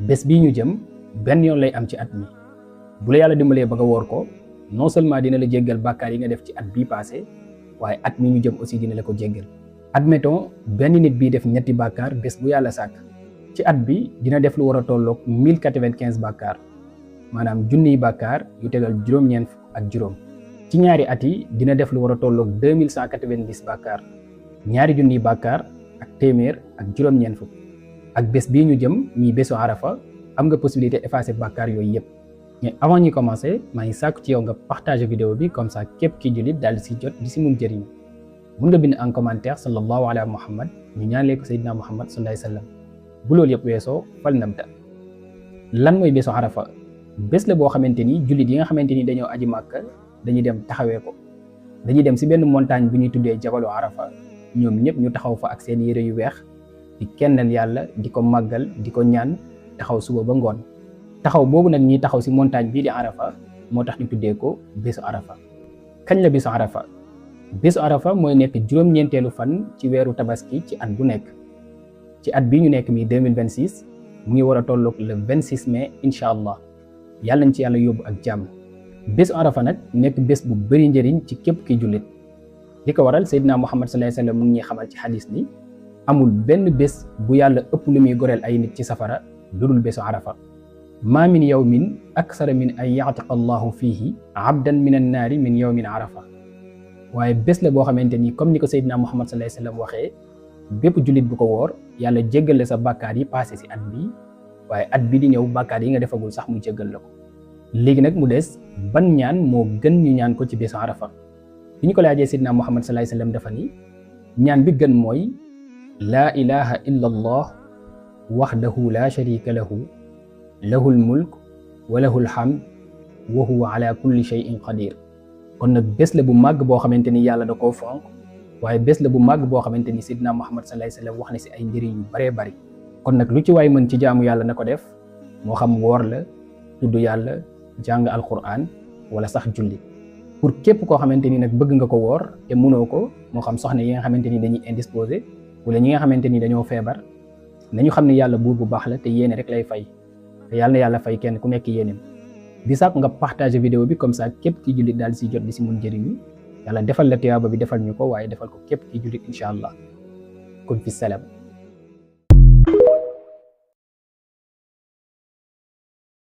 bés bii ñu jëm benn yoon lay am ci at mi bu la yàlla dimbalee ba nga woor ko non seulement dina la jéggal bàkkaar yi nga def ci at bii passé waaye at mi ñu jëm aussi dina la ko jéggal. admettons benn nit bii def ñetti bàkkaar bés bu yàlla sàkk ci at bi dina def lu war a tolloog 1095 bàkkaar maanaam junniy bàkkaar yu tegal juróom-ñeent ak juróom. ci ñaari at yi dina def lu war a tolloog 2190 bàkkaar ñaari junniy bàkkaar ak téeméer ak juróom-ñeent fukk. ak bés bii ñu jëm ñii bésu arafa am nga possibilité effacer bàkkaar yooyu yëpp. mais avant ñuy commencer maa ngi sàkku ci yow nga partager vidéo bi comme ça képp ki jullit daal di si jot di si mun jëriñu. mun nga bind en commentaire sallallahu ala muhammad ñu ñaanlee ko Seydina Muhammad sallallahu alayhi wa sallam. bu loolu yëpp weesoo fal nabda. lan mooy bésu arafa bés la boo xamante ni jullit yi nga xamante ni dañoo aji màkka dañuy dem taxawee ko dañuy dem si benn montagne bu ñuy tuddee jabalu arafa ñoom ñëpp ñu taxaw fa ak seen yére yu weex di kennal yàlla di ko màggal di ko ñaan taxaw suba ba ngoon. taxaw boobu nag ñuy taxaw si montagne bii di arafa moo tax ñu tuddee ko bésu arafa. kañ la bésu arafa bésu arafa mooy nekk juróom-ñeenteelu fan ci weeru tabaski ci at bu nekk. ci at bii ñu nekk mi 2026 mu ngi war a tolloog le 26 mai incha allah yàlla nañ ci yàlla yóbbu ak jàmm. bésu arafa nag nekk bés bu bëri njëriñ ci képp ki jullit li ko waral Seydina Muhammad sallallahu alayhi wa sallam mu ngi ñuy xamal ci xadis ni amul benn bés bu yàlla ëpp lu muy goreel ay nit ci safara lu dul bésu arafa. ma min yawmin aksara min an ya'tiqa allahu fiihi abdan min annaari min yawmin arafa. waaye bés la boo xamante ni comme ni ko Seydina Muhammad sallallahu alayhi wa sallam waxee bépp jullit bu ko woor yàlla jéggal la sa bàkkaar yi passé si at bi waaye at bi di ñëw bàkkaar yi nga defagul sax mu jéggal la ko. léegi nag mu des ban ñaan moo gën ñu ñaan ko ci bésu arafa. bi ñu ko laajee Seydina Muhammad sallallahu alayhi wa sallam dafa ni ñaan bi gën mooy laa ilaha illa allah waxdahu la sharika lahu lahul mulk wa lahul hamd wa huwa ala kulli shay'in qadir. kon nag bés la bu màgg boo xamante ni yàlla da koo fonk waaye bés la bu màgg boo xamante ni Seydina Muhammad sallallahu alayhi wa sallam wax na si ay njëriñ yu baree bari. kon nag lu ci waay mën ci jaamu yàlla na ko def moo xam woor la tudd yàlla jàng alquran wala sax julli. pour képp koo xamante ni nag bëgg nga ko woor te mënoo ko moo xam soxna yi nga xamante ni dañuy indisposé wala ñi nga xamante ni dañoo feebar nañu xam ne yàlla buur bu baax la te yéene rek lay fay te yàlla na yàlla fay kenn ku nekk yéeneem. di sàkk nga partager vidéo bi comme ça képp ki jullit daal di si jot di si mun jëriñu yàlla defal la tiyaaba bi defal ñu ko waaye defal ko képp ki jullit incha allah kon fi salam.